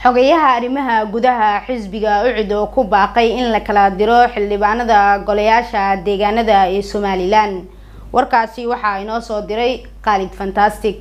Xogayaha arrimaha gudaha xisbiga UCID oo ku baaqay in la kala diro xildhibaanada golayaasha deegaanada ee Somaliland. Warkaasi waxaa inoo soo diray Khaalid Fantastic.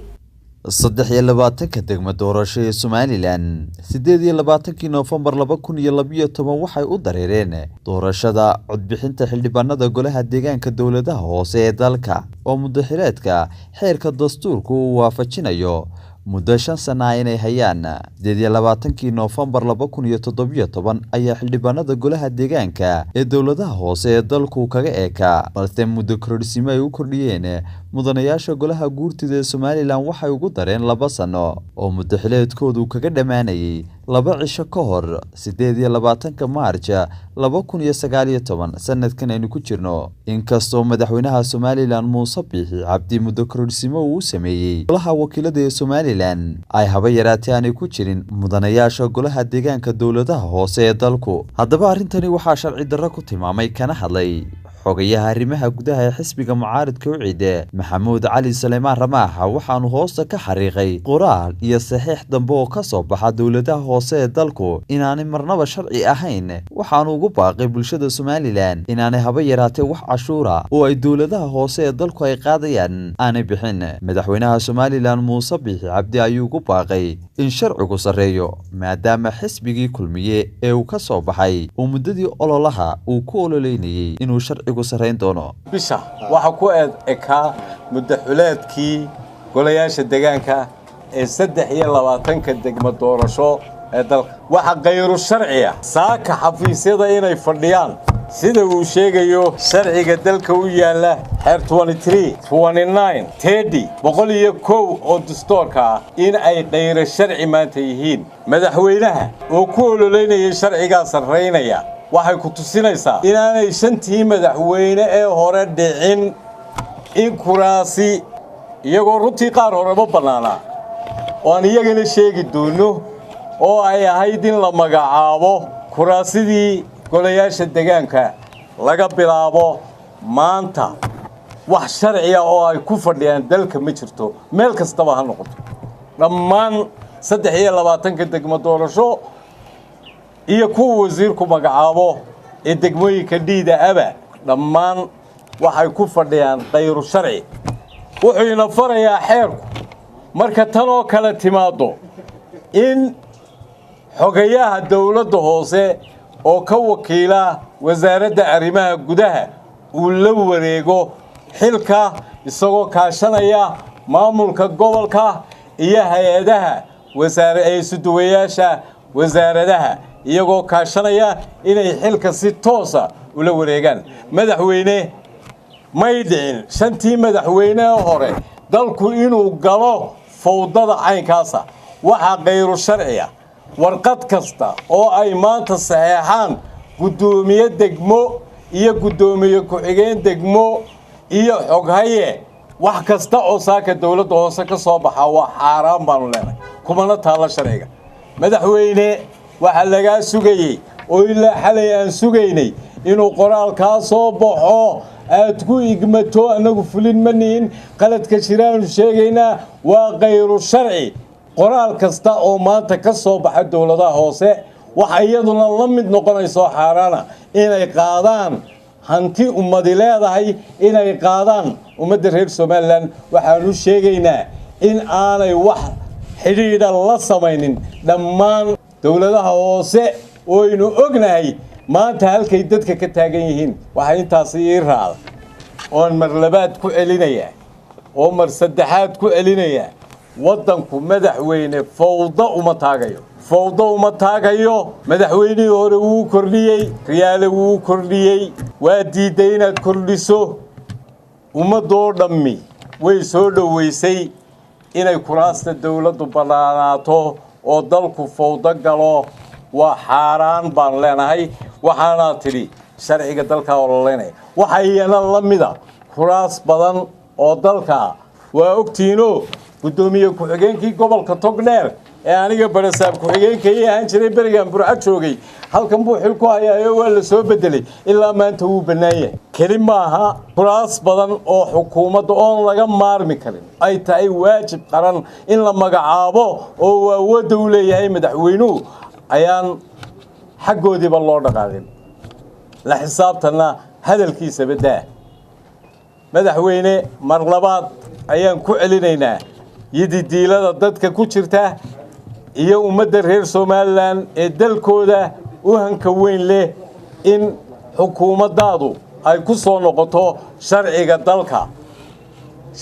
23-ka degmo doorasho ee Somaliland 28-kii Noofembar 2012 waxay u dareereen doorashada codbixinta xildhibaanada golaha deegaanka dowladaha hoose ee dalka, oo muddaxileedka xeerka dastuurka uu waafajinayo muddo 5 sana ah inay hayaan. 28-kii Noofembar 2017 ayaa xildhibaanada golaha deegaanka ee dowladaha hoose ee dalku kaga eekaa, balse muddo korodhsimo ay u kordhiyeen mudanayaasha golaha guurtida ee Somaliland waxay ugu dareen 2 sano oo muddaxileedkoodu kaga dhammaanayay 2 cisho ka hor 28-ka Maarj 2019 sanadkan aynu ku jirno. Inkastoo madaxweynaha Somaliland Muuse Biixi Cabdi muddo korodhsimo uu sameeyey golaha wakiilada ee Somaliland, ay haba yaraatee aanay ku jirin mudanayaasha golaha deegaanka dowladaha hoose ee dalku. Haddaba arrintani waxaa sharci darro ku tilmaamay kana hadlay xogayaha arrimaha gudaha ee xisbiga mucaaridka UCID Maxamuud Cali Saleymaan Ramaax, waxaanu hoosta ka xariiqay qoraal iyo saxiix dambe oo ka soo baxa dowladaha hoose ee dalku inaanay marnaba sharci ahayn. Waxaanu ugu baaqay bulshada Somaliland inaanay haba yaraatee wax cashuura oo ay dowladaha hoose ee dalku ay qaadayaan aanay bixin. Madaxweynaha Somaliland Muuse Biixi Cabdi ayuu ugu baaqay in sharcigu sarreeyo, maadaama xisbigii Kulmiye ee uu ka soo baxay uu muddadii ololaha uu ku ololeynayay inuu sharcigu sarreyn doono. Bisha waxaa ku ekaa muddaxuleedkii golayaasha deegaanka ee 23-ka degmo doorasho ee dalka. Waxaa kayru sharci ah saaka xafiisyada inay fadhiyaan, sida uu sheegayo sharciga dalka u yaalla xeer 23, 29, 30, 101 oo dastuurka ah, in ay kayro sharci maanta yihiin. Madaxweynaha oo ku ololeynayay sharcigaa sarraynaya waxay ku tusinaysaa inaanay 5tii madaxweyne ee hore dhicin in kuraasi, iyagoo runtii qaar horeba bannaanaa oo aan iyagana sheegi doonno, oo ay ahayd in la magacaabo kuraasidii golayaasha deegaanka laga bilaabo maanta. Wax sharciya oo ay ku fadhiyaan dalka ma jirto, meel kastaba ha noqoto. Dhammaan 23-ka degmo doorasho iyo kuwa wasiirku magacaabo ee degmooyinka dhiida aba dhammaan waxay ku fadhiyaan kayru sharci. Wuxuu ina farayaa xeerku marka tan oo kale timaaddo in xogayaha dowladda hoose oo ka wakiila wasaaradda arrimaha gudaha uu la wareego xilka, isagoo kaashanaya maamulka gobolka iyo hay-adaha wasaare ee isuduwayaasha wasaaradaha, iyagoo kaashanaya inay xilka si toosa ula wareegaan. Madaxweyne, may dhicin 5tii madaxweyne ee hore dalku inuu galo fawdada caynkaasa. Waxaa kayru sharciya warqad kasta oo ay maanta saxeexaan guddoomiye degmo iyo guddoomiye ku-xigeen degmo iyo xoghaye. Wax kasta oo saaka dowladda hoose ka soo baxaa waa xaaraan baanu leenahay, kumana taallo sharciga. Madaxweyne, waxaa lagaa sugayey oo ilaa xalay aan sugaynay inuu qoraalkaa soo baxo aad ku igmato. Annagu fulin ma nihin, qaladka jiraanu sheegaynaa, waa kayru sharci qoraal kasta oo maanta ka soo baxa dowladaha hoose. Waxa iyaduna la mid noqonaysoo xaaraana inay qaadaan hanti ummadi leedahay, inay qaadaan. Ummadda reer Somaliland waxaanu sheegaynaa in aanay wax xidhiidha la samaynin dhammaan dowladaha hoose ooynu ognahay maanta halkay dadka ka taagan yihiin. Waxaa intaasi ii raacda oon mar labaad ku celinayaa oo mar saddexaad ku celinayaa, waddanku madaxweyne fawdo uma taagayo, fawdo uma taagayo. Madaxweynihii hore wuu kordhiyey, Riyaale wuu kordhiyey, waa diidday inaad kordhiso. Ummaddoo dhammi way soo dhoweysay inay kuraasta dowladdu bannaanaato oo dalku fawdo galo. Waa xaaraan baan leenahay, waxaanaa tidhi sharciga dalkaa ololeynaya. Waxa iyana la mida kuraas badan oo dalka waa ogtiinoo guddoomiye ku-xigeenkii gobolka Togdheer Ee aniga barasaab ku-xigeenka ii ahaan jiray berigan Burco joogay, halkan buu xil ku hayaayo, waa la soo bedelay, ilaa maanta wuu bannaan yahay. Keli maaha, kuraas badan oo xukuumadda oon laga maarmi karin ay tahay waajib qaran in la magacaabo oo uu awoodda u leeyahay madaxweynuhu ayaan xaggoodiiba loo dhaqaaqin, la xisaabtanna hadalkiisaba daa. Madaxweyne, mar labaad ayaan ku celinaynaa yididiilada dadka ku jirta iyo ummadda reer Somalilan ee dalkooda u hanka weyn leh in xukuumaddaadu ay ku soo noqoto sharciga dalka,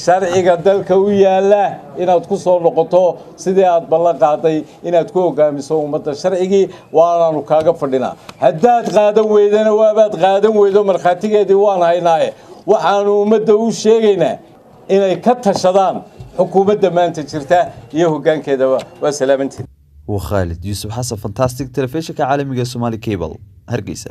sharciga dalka u yaalla inaad ku soo noqoto sidii aad ballan qaaday inaad ku hoggaamiso ummadda sharcigii, waanaanu kaaga fadhinaa. Haddaad qaadan weydana, waabaad qaadan weydo, markhaatigeedii waan haynaaye, waxaanu ummadda u sheegaynaa inay ka tashadaan xukuumadda maanta jirta iyo hoggaankeedaba. Waa salaamanteed. Waa Khaalid Yuusuf Xasan, Fantastic, telefishinka caalamiga ee Somali Cable, Hargeysa.